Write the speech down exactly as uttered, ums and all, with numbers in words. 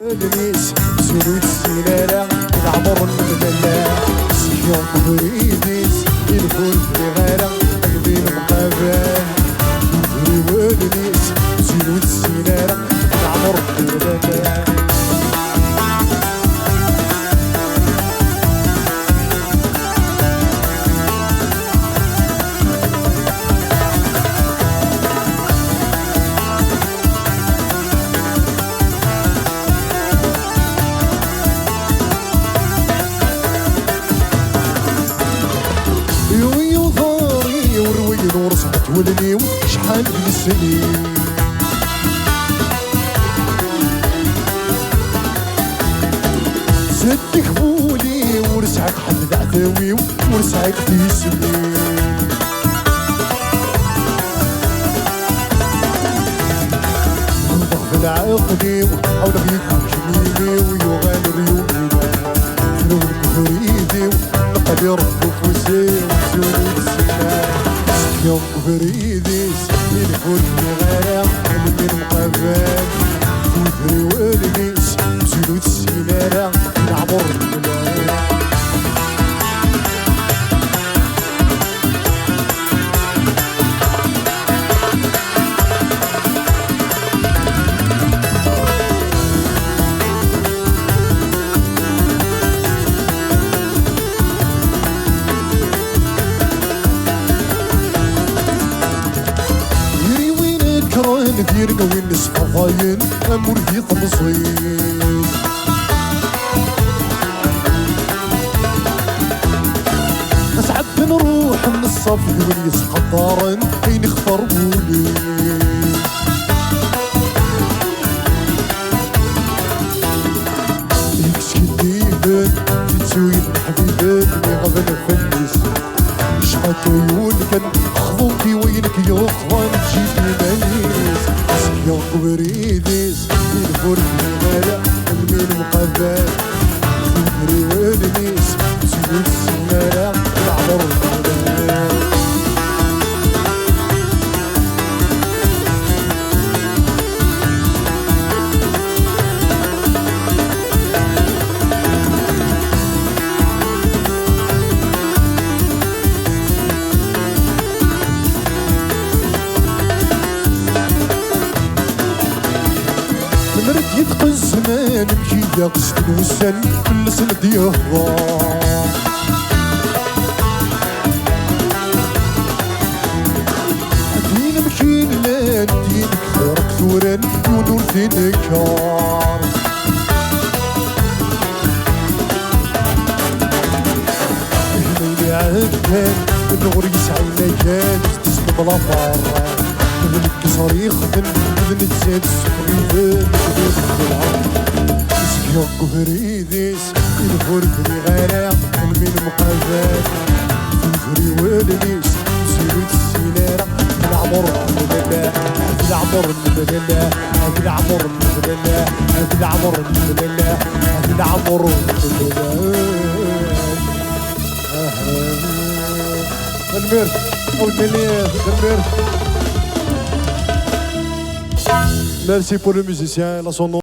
Allen-is, zun ur tessin ara leɛmer n lmala. Seg ubrid-is, i lbul bɣiɣ ara, lbi nemqabal. Tudri wallen-is, zun ur tessin ara leɛmer n lmala. Yuḍer-iw rwin ur sɛant wallen-iw acḥal n snin. Zeddig wul-iw ur sɛiɣ ḥedd d aɛdaw-iw, ur sɛiɣ tismin. Wwḍeɣ d lɛaqel-iw, ɛawdeɣ yekk ujmim-iw, yuɣal rryum-iw. Terwel deg ubrid-iw, leqli Rebbi ufus-iw, zun ur tessin ara. Seg ubrid-is, i lbul bɣiɣ ara, almi nemqabal. Tudri wallen-is, zun ur tessin ara leɛmer n lmala. Yir win ikkren d yir win nesfeḍayen, amur di temẓi-s. Sɛedden ruḥen ṣṣaf d win yesqeddaren ayen ixtar wul-is. Yeskiddiben, tettuyen ḥbiben, mi ɣaben fell-is. Cqat uyul kan, xḍu-k i wayen k-yuɣen, ǧǧi-d iman-is. Seg ubrid-is, i lbur n lmala, lmin mqabal. Tudri wallen-is, ur tessin ara, leɛmer n lmala. Lemmer d yetqen zzman, mkeyya s wussan, fell-asen ad yehḍer. Din mkil llan, din kthur kturan, yiwen ur t-inekkeṛ. Imayen iɛeddan, nɣur yesɛa imagan, tesneḍ lameṛ. D nekk ẓer yexdem, d nettat sefriden, d lxelɛa. Zgiɣ deg ubrid-is, i lbur bniɣ ara, lmin mqabal. Tudri wallen-is, zun ur tessin ara, d leɛmer n lmala, d leɛmer n lmala, d leɛmer n lmala, d leɛmer n lmala, d leɛmer n lmala. Aha. Tanemmirt. Awd-nni, tanemmirt. Merci pour le musicien, la son nom.